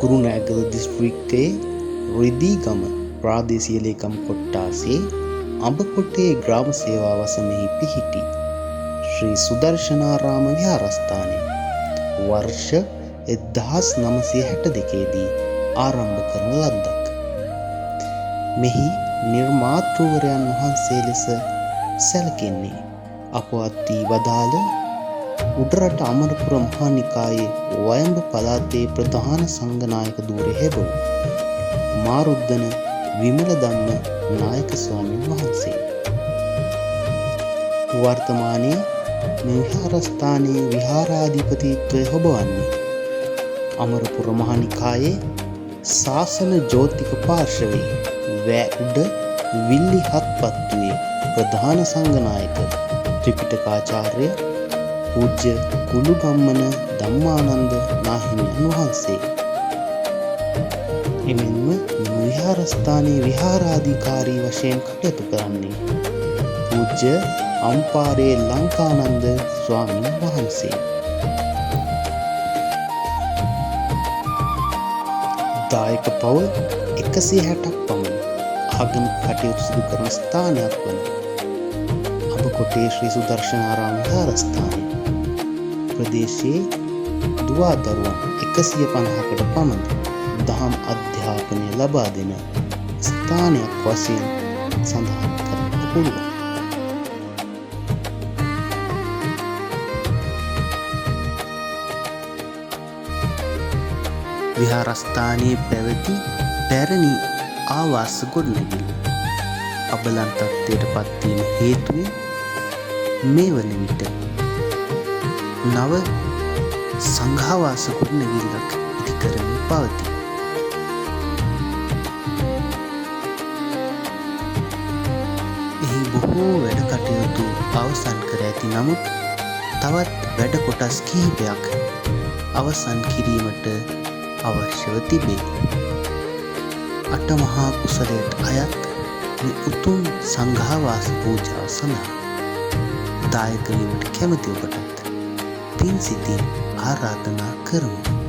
කුරුණෑගල දිස්ත්‍රික්කයේ රිදීගම ප්‍රාදේශීය ලේකම් කොට්ටාසේ අඹකොටේ ග්‍රාම සේවා වසමෙහි පිහිටි ශ්‍රී සුදර්ශනාරාම විහාරස්ථානය වර්ෂ 1962 දී ආරම්භ කරන ලද්දක්. මෙහි නිර්මාතෘවරයන් වහන්සේ ලෙස සැලකෙන්නේ අපවත් වී වදාළ උඩරට අමරපුර මහා නිකායේ වයඹ පළාතේ ප්‍රධාන සංඝනායක ධූරය හෙබවූ මාරුද්දන විමල ධම්ම නායක ස්වාමීන් වහන්සේ. වර්තමානයේ මේ විහාරස්ථානයේ විහාරාධිපතිත්වය හොබවන්නේ අමරපුර මහා නිකායේ ශාසන ජෝතික පාර්ශවයේ වැ උඩ විල්ලිහත්පත්තුවේ ප්‍රධාන සංඝනායක ත්‍රිපිටකාචාර්ය පූජ්‍ය කුළුගම්මන ධම්මානන්ද නාහිමියන් වහන්සේ. එමෙන්ම මෙම විහාරස්ථානයේ විහාරාධිකාරී වශයෙන් කටයුතු කරන්නේ පූජ්‍ය අම්පාරේ ලංකානන්ද ස්වාමීන් වහන්සේ. දායක පවුල් 160ක් පමණ ආගමික කටයුතු සිදු කරන ස්ථානයක් වන අඹකොටේ ශ්‍රී සුදර්ශනාරාම විහාරස්ථානය ප්‍රදේශයේ දුවා දරුවන් 150කට පමණ දහම් අධ්‍යාපනය ලබා දෙන ස්ථානයක් වශයෙන් සඳහන් කරන්නට පුළුවන්. විහාරස්ථානයේ පැවති පැරණි ආවාස ගොඩනැගිල්ල අබලන් තත්ත්වයට පත්වීම හේතුවෙන් මේ වන විට නව සංඝාවාස ගොඩනැගිල්ලක් ඉදි කරමින් පවතී. එහි බොහෝ වැඩ කටයුතු අවසන් කර ඇති නමුත් තවත් වැඩ කොටස් කිහිපයක් අවසන් කිරීමට අවශ්‍යව තිබේ. අටමහා කුසලයට අයත් මේ උතුම් සංඝාවාස පූජාව සඳහා දායක වීමට කැමති ඔබටත් පින් සිතින් ආරාධනා කරමු.